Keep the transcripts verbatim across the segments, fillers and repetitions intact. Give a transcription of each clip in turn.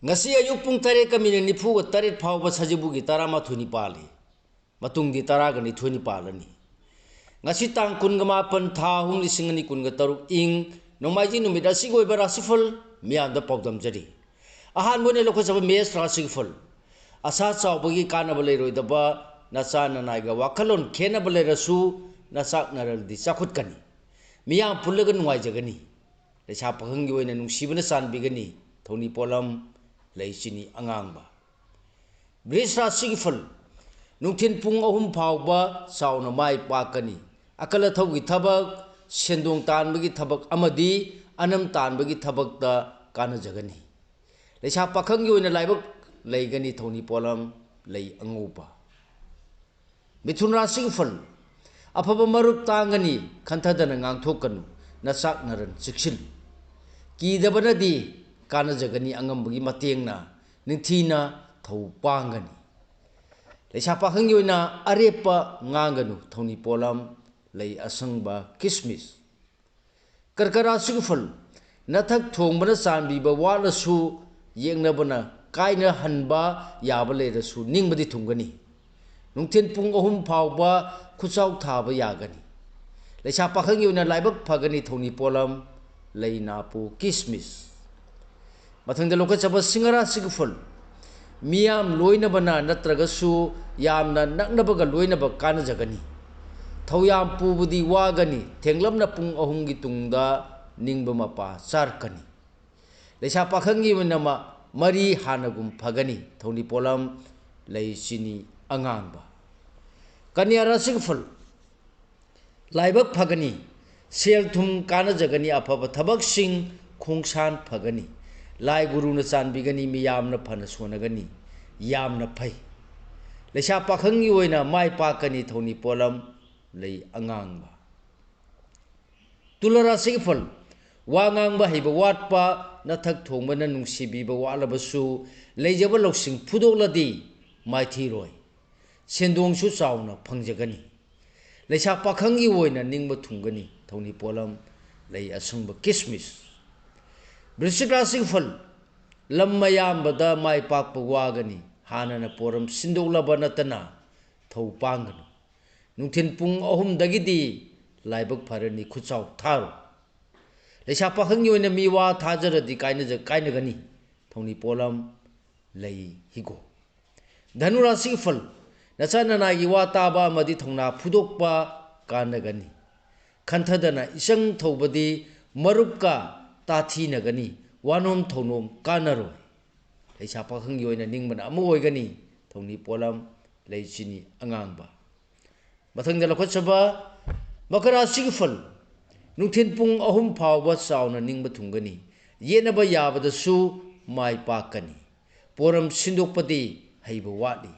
ꯉꯁꯤ ꯑꯌꯨꯛ ꯄꯨꯡ ꯇꯔꯦꯠꯀ ꯃꯤꯅꯤꯠ ꯅꯤꯐꯨꯒ ꯇꯔꯦꯠ ꯐꯥꯎꯕ ꯁꯖꯤꯕꯨꯒꯤ ꯇꯔꯥꯃꯥꯊꯣꯏꯅꯤ ꯄꯥꯜꯂꯤ꯫ ꯃꯇꯨꯡꯗꯤ ꯇꯔꯥꯒ ꯅꯤꯊꯣꯏꯅꯤ ꯄꯥꯜꯂꯅꯤ꯫ ꯉꯁꯤ ꯇꯥꯡ ꯀꯨꯟꯒ ꯃꯥꯄꯟ, ꯊꯥ ꯑꯍꯨꯝ, ꯂꯤꯁꯤꯡ ꯑꯅꯤ ꯀꯨꯟꯒ ꯇꯔꯨꯛ, ꯏꯪ ꯅꯣꯡꯃꯥꯏꯖꯤꯡ ꯅꯨꯃꯤꯠ ꯑꯁꯤꯒꯤ ꯑꯣꯏꯕ ꯔꯥꯁꯤꯐꯜ ꯃꯤꯌꯥꯝꯗ ꯄꯥꯎꯗꯝꯖꯔꯤ꯫ ꯑꯍꯥꯟꯕ ꯑꯣꯏꯅ ꯂꯧꯈꯠꯆꯕ ꯃꯦꯁ ꯔꯥꯁꯤꯒꯤ ꯐꯜ꯫ ꯑꯁꯥ ꯆꯥꯎꯕꯒꯤ ꯀꯥꯟꯅꯕ ꯂꯩꯔꯣꯏꯗꯕ ꯅꯆꯥ ꯅꯅꯥꯏꯒ ꯋꯥꯈꯜꯂꯣꯟ ꯈꯦꯠꯅꯕ ꯂꯩꯔꯁꯨ ꯅꯆꯥꯛꯅꯔꯗꯤ ꯆꯥꯎꯈꯠꯀꯅꯤ꯫ ꯃꯤꯌꯥꯝ ꯄꯨꯜꯂꯒ ꯅꯨꯡꯉꯥꯏꯖꯒꯅꯤ꯫ ꯂꯩꯁꯥ ꯄꯥꯈꯪꯒꯤ ꯑꯣꯏꯅ ꯅꯨꯡꯁꯤꯕꯅ ꯆꯥꯟꯕꯤꯒꯅꯤ꯫ ꯊꯧꯅꯤ ꯄꯣꯠꯂꯝ ꯂꯩ ꯆꯤꯅꯤ ꯑꯉꯥꯡꯕ꯫ ꯕ꯭ꯔꯤꯖ ꯔꯥꯁꯤꯒꯤ ꯐꯜ꯫ ꯅꯨꯡꯊꯤꯜ ꯄꯨꯡ ꯑꯍꯨꯝ ꯐꯥꯎꯕ ꯆꯥꯎꯅ ꯃꯥꯏ ꯄꯥꯛꯀꯅꯤ꯫ ꯑꯀꯜ ꯑꯊꯧꯒꯤ ꯊꯕꯛ, ꯁꯦꯟꯗꯣꯡ ꯇꯥꯟꯕꯒꯤ ꯊꯕꯛ ꯑꯃꯗꯤ ꯑꯅꯝ ꯇꯥꯟꯕꯒꯤ ꯊꯕꯛꯇ ꯀꯥꯟꯅꯖꯒꯅꯤ꯫ ꯂꯩꯁꯥ ꯄꯥꯈꯪꯒꯤ ꯑꯣꯏꯅ ꯂꯥꯏꯕꯛ ꯂꯩꯒꯅꯤ꯫ ꯊꯧꯅꯤ ꯄꯣꯠꯂꯝ ꯂꯩ ꯑꯉꯧꯕ꯫ ꯃꯤꯊꯨꯟ ꯔꯥꯁꯤꯒꯤ ꯐꯜ꯫ ꯑꯐꯕ ꯃꯔꯨꯞ ꯇꯥꯡꯒꯅꯤ, ꯈꯟꯊꯗꯅ ꯉꯥꯡꯊꯣꯛꯀꯅꯨ, ꯅꯆꯥꯛꯅꯔꯟ ꯆꯦꯛꯁꯤꯜꯂꯨ꯫ ꯀꯤꯗꯕꯅꯗꯤ ꯀꯥꯟꯅꯖꯒꯅꯤ, ꯑꯉꯝꯕꯒꯤ ꯃꯇꯦꯡꯅ ꯅꯤꯡꯊꯤꯅ ꯊꯧ ꯄꯥꯡꯒꯅꯤ꯫ ꯂꯩꯁꯥ ꯄꯥꯈꯪꯒꯤ ꯑꯣꯏꯅ ꯑꯔꯦꯞꯄ ꯉꯥꯡꯒꯅꯨ꯫ ꯊꯧꯅꯤ ꯄꯣꯠꯂꯝ ꯂꯩ ꯑꯁꯪꯕ ꯀꯤꯁꯃꯤꯁ꯫ ꯀꯔꯀ ꯔꯥꯁꯤꯒꯤ ꯐꯜ꯫ ꯅꯊꯛ ꯊꯣꯡꯕꯅ ꯆꯥꯟꯕꯤꯕ ꯋꯥꯠꯂꯁꯨ, ꯌꯦꯛꯅꯕꯅ ꯀꯥꯏꯅꯍꯟꯕ ꯌꯥꯕ ꯂꯩꯔꯁꯨ ꯅꯤꯡꯕꯗꯤ ꯊꯨꯡꯒꯅꯤ꯫ ꯅꯨꯡꯊꯤꯜ ꯄꯨꯡ ꯑꯍꯨꯝ ꯐꯥꯎꯕ ꯈꯨꯆꯥꯎ ꯊꯥꯕ ꯌꯥꯒꯅꯤ꯫ ꯂꯩꯁꯥ ꯄꯥꯈꯪꯒꯤ ꯑꯣꯏꯅ ꯂꯥꯏꯕꯛ ꯐꯒꯅꯤ꯫ ꯊꯧꯅꯤ ꯄꯣꯠꯂꯝ ꯂꯩ ꯅꯥꯄꯨ ꯀꯤꯁꯃꯤꯁ꯫ ꯃꯊꯪꯗ ꯂꯧꯈꯠꯆꯕ ꯁꯤꯡꯍ ꯔꯥꯁꯤꯒꯤ ꯐꯜ꯫ ꯃꯤꯌꯥꯝ ꯂꯣꯏꯅꯕꯅ ꯅꯠꯇ꯭ꯔꯒꯁꯨ ꯌꯥꯝꯅ ꯅꯛꯅꯕꯒ ꯂꯣꯏꯅꯕ ꯀꯥꯟꯅꯖꯒꯅꯤ꯫ ꯊꯧꯌꯥꯝ ꯄꯨꯕꯗꯤ ꯋꯥꯒꯅꯤ꯫ ꯊꯦꯡꯂꯞꯅ ꯄꯨꯡ ꯑꯍꯨꯝꯒꯤ ꯇꯨꯡꯗ ꯅꯤꯡꯕ ꯃꯄꯥ ꯆꯥꯔꯛꯀꯅꯤ꯫ ꯂꯩꯁꯥ ꯄꯥꯈꯪꯒꯤ ꯑꯣꯏꯅ ꯃ-, ꯃꯔꯤ ꯍꯥꯟꯅꯒꯨꯝ ꯐꯒꯅꯤ꯫ ꯊꯧꯅꯤ ꯄꯣꯠꯂꯝ ꯂꯩ ꯆꯤꯅꯤ ꯑꯉꯥꯡꯕ꯫ ꯀꯟꯌꯥ ꯔꯥꯁꯤꯒꯤ ꯐꯜ꯫ ꯂꯥꯏꯕꯛ ꯐꯒꯅꯤ꯫ ꯁꯦꯜ ꯊꯨꯝ ꯀꯥꯟꯅꯖꯒꯅꯤ꯫ ꯑꯐꯕ ꯊꯕꯛꯁꯤꯡ ꯈꯣꯡꯁꯥꯟ ꯐꯒꯅꯤ꯫ ꯂꯥꯏ ꯒꯨꯔꯨꯅ ꯆꯥꯟꯕꯤꯒꯅꯤ꯫ ꯃꯤꯌꯥꯝꯅ ꯐꯅ ꯁꯣꯟꯅꯒꯅꯤ꯫ ꯌꯥꯝꯅ ꯐꯩ꯫ ꯂꯩꯁꯥ ꯄꯥꯈꯪꯒꯤ ꯑꯣꯏꯅ ꯃꯥꯏ ꯄꯥꯛꯀꯅꯤ꯫ ꯊꯧꯅꯤ ꯄꯣꯠꯂꯝ ꯂꯩ ꯑꯉꯥꯡꯕ꯫ ꯇꯨꯂꯥ ꯔꯥꯁꯤꯒꯤ ꯐꯜ꯫ ꯋꯥ ꯉꯥꯡꯕ ꯍꯩꯕ ꯋꯥꯠꯄ, ꯅꯊꯛ ꯊꯣꯡꯕꯅ ꯅꯨꯡꯁꯤꯕꯤꯕ ꯋꯥꯠꯂꯕꯁꯨ, ꯂꯩꯖꯕ ꯂꯧꯁꯤꯡ ꯐꯨꯗꯣꯛꯂꯗꯤ ꯃꯥꯏꯊꯤꯔꯣꯏ꯫ ꯁꯦꯟꯗꯣꯡꯁꯨ ꯆꯥꯎꯅ ꯐꯪꯖꯒꯅꯤ꯫ ꯂꯩꯁꯥ ꯄꯥꯈꯪꯒꯤ ꯑꯣꯏꯅ ꯅꯤꯡꯕ ꯊꯨꯡꯒꯅꯤ꯫ ꯊꯧꯅꯤ ꯄꯣꯠꯂꯝ ꯂꯩ ꯑꯁꯪꯕ ꯀꯤꯁꯃꯤꯁ꯫ ꯕ꯭ꯔꯤꯁꯤꯛ ꯔꯥꯁꯤꯒꯤ ꯐꯜ꯫ ꯂꯝ ꯑꯌꯥꯝꯕꯗ ꯃꯥꯏ ꯄꯥꯛꯄ ꯋꯥꯒꯅꯤ꯫ ꯍꯥꯟꯅꯅ ꯄꯣꯔꯝ ꯁꯤꯟꯗꯣꯛꯂꯕ ꯅꯠꯇꯅ ꯊꯧ ꯄꯥꯡꯒꯅꯨ꯫ ꯅꯨꯡꯊꯤꯜ ꯄꯨꯡ ꯑꯍꯨꯝꯗꯒꯤꯗꯤ ꯂꯥꯏꯕꯛ ꯐꯔꯅꯤ, ꯈꯨꯠꯆꯥꯎ ꯊꯥꯔꯣ꯫ ꯂꯩꯁꯥ ꯄꯥꯈꯪꯒꯤ ꯑꯣꯏꯅ ꯃꯤ ꯋꯥ ꯊꯥꯖꯔꯗꯤ ꯀꯥꯏꯅꯖ-, ꯀꯥꯏꯅꯒꯅꯤ꯫ ꯊꯧꯅꯤ ꯄꯣꯠꯂꯝ ꯂꯩ ꯍꯤꯒꯣꯛ꯫ ꯙꯅꯨ ꯔꯥꯁꯤꯒꯤ ꯐꯜ꯫ ꯅꯆꯥ ꯅꯅꯥꯏꯒꯤ ꯋꯥ ꯇꯥꯕ ꯑꯃꯗꯤ ꯊꯧꯅꯥ ꯐꯨꯗꯣꯛꯄ ꯀꯥꯟꯅꯒꯅꯤ꯫ ꯈꯟꯊꯗꯅ ꯏꯆꯪ ꯊꯧꯕꯗꯤ ꯃꯔꯨꯞꯀ ꯇꯥꯊꯤꯅꯒꯅꯤ, ꯋꯥꯅꯣꯝ ꯊꯧꯅꯣꯝ ꯀꯥꯟꯅꯔꯣꯏ꯫ ꯂꯩꯁꯥ ꯄꯥꯈꯪꯒꯤ ꯑꯣꯏꯅ ꯅꯤꯡꯕꯅ ꯑꯃ ꯑꯣꯏꯒꯅꯤ꯫ ꯊꯧꯅꯤ ꯄꯣꯠꯂꯝ ꯂꯩ ꯆꯤꯅꯤ ꯑꯉꯥꯡꯕ꯫ ꯃꯊꯪꯗ ꯂꯧꯈꯠꯆꯕ ꯃꯀꯔ ꯔꯥꯁꯤꯒꯤ ꯐꯜ꯫ ꯅꯨꯡꯊꯤꯜ ꯄꯨꯡ ꯑꯍꯨꯝ ꯐꯥꯎꯕ ꯆꯥꯎꯅ ꯅꯤꯡꯕ ꯊꯨꯡꯒꯅꯤ꯫ ꯌꯦꯠꯅꯕ ꯌꯥꯕꯗꯁꯨ ꯃꯥꯏ ꯄꯥꯛꯀꯅꯤ꯫ ꯄꯣꯔꯝ ꯁꯤꯟꯗꯣꯛꯄꯗꯤ ꯍꯩꯕ ꯋꯥꯠꯂꯤ꯫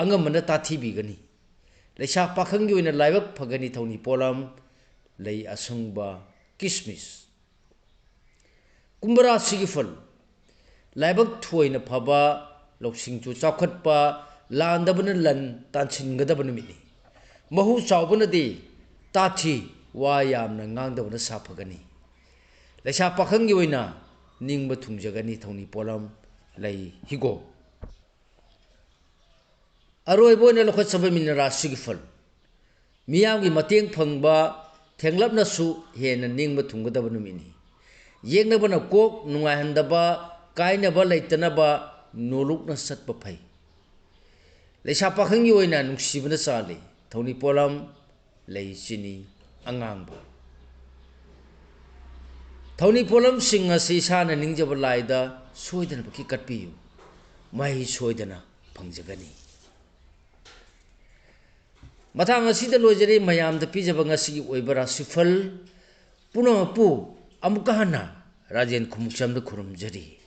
ꯑꯉꯝꯕꯅ ꯇꯥꯊꯤꯕꯤꯒꯅꯤ꯫ ꯂꯩꯁꯥ ꯄꯥꯈꯪꯒꯤ ꯑꯣꯏꯅ ꯂꯥꯏꯕꯛ ꯐꯒꯅꯤ꯫ ꯊꯧꯅꯤ ꯄꯣꯠꯂꯝ ꯂꯩ ꯑꯁꯪꯕ, ꯀꯤꯁꯃꯤꯁ꯫ ꯀꯨꯝꯚ ꯔꯥꯁꯤꯒꯤ ꯐꯜ꯫ ꯂꯥꯏꯕꯛ ꯊꯣꯏꯅ ꯐꯕ, ꯂꯧꯁꯤꯡꯁꯨ ꯆꯥꯎꯈꯠꯄ, ꯂꯥꯟꯗꯕꯅ ꯂꯟ ꯇꯥꯟꯁꯤꯟꯒꯗꯕ ꯅꯨꯃꯤꯠꯅꯤ꯫ ꯃꯍꯨ ꯆꯥꯎꯕꯅꯗꯤ ꯇꯥꯊꯤ, ꯋꯥ ꯌꯥꯝꯅ ꯉꯥꯡꯗꯕꯅ ꯁꯥꯐꯒꯅꯤ꯫ ꯂꯩꯁꯥ ꯄꯥꯈꯪꯒꯤ ꯑꯣꯏꯅ ꯅꯤꯡꯕ ꯊꯨꯡꯖꯒꯅꯤ꯫ ꯊꯧꯅꯤ ꯄꯣꯠꯂꯝ ꯂꯩ ꯍꯤꯒꯣꯛ꯫ ꯑꯔꯣꯏꯕ ꯑꯣꯏꯅ ꯂꯧꯈꯠꯆꯕ ꯃꯤꯅ ꯔꯥꯁꯤꯒꯤ ꯐꯜ꯫ ꯃꯤꯌꯥꯝꯒꯤ ꯃꯇꯦꯡ ꯐꯪꯕ, ꯊꯦꯡꯂꯞꯅꯁꯨ ꯍꯦꯟꯅ ꯅꯤꯡꯕ ꯊꯨꯡꯒꯗꯕ ꯅꯨꯃꯤꯠꯅꯤ꯫ ꯌꯦꯛꯅꯕꯅ ꯀꯣꯛ ꯅꯨꯡꯉꯥꯏꯍꯟꯗꯕ, ꯀꯥꯏꯅꯕ ꯂꯩꯇꯅꯕ ꯅꯣꯂꯨꯛꯅ ꯆꯠꯄ ꯐꯩ꯫ ꯂꯩꯁꯥ ꯄꯥꯈꯪꯒꯤ ꯑꯣꯏꯅ ꯅꯨꯡꯁꯤꯕꯅ ꯆꯥꯜꯂꯤ꯫ ꯊꯧꯅꯤ ꯄꯣꯠꯂꯝ ꯂꯩ ꯆꯤꯅꯤ ꯑꯉꯥꯡꯕ꯫ ꯊꯧꯅꯤ ꯄꯣꯠꯂꯝꯁꯤꯡ ꯑꯁꯤ ꯏꯁꯥꯅ ꯅꯤꯡꯖꯕ ꯂꯥꯏꯗ ꯁꯣꯏꯗꯅꯃꯛꯀꯤ ꯀꯠꯄꯤꯌꯨ꯫ ꯃꯍꯩ ꯁꯣꯏꯗꯅ ꯐꯪꯖꯒꯅꯤ꯫ ꯃꯇꯥꯡ ꯑꯁꯤꯗ ꯂꯣꯏꯖꯔꯦ ꯃꯌꯥꯝꯗ ꯄꯤꯖꯕ ꯉꯁꯤꯒꯤ ꯑꯣꯏꯕ ꯔꯥꯁꯤꯐꯜ ꯄꯨꯝꯅꯃꯛꯄꯨ꯫ ꯑꯃꯨꯛꯀ ꯍꯟꯅ ꯔꯥꯖꯦꯟ ꯈꯨꯃꯨꯛꯆꯝꯗ ꯈꯨꯔꯨꯝꯖꯔꯤ꯫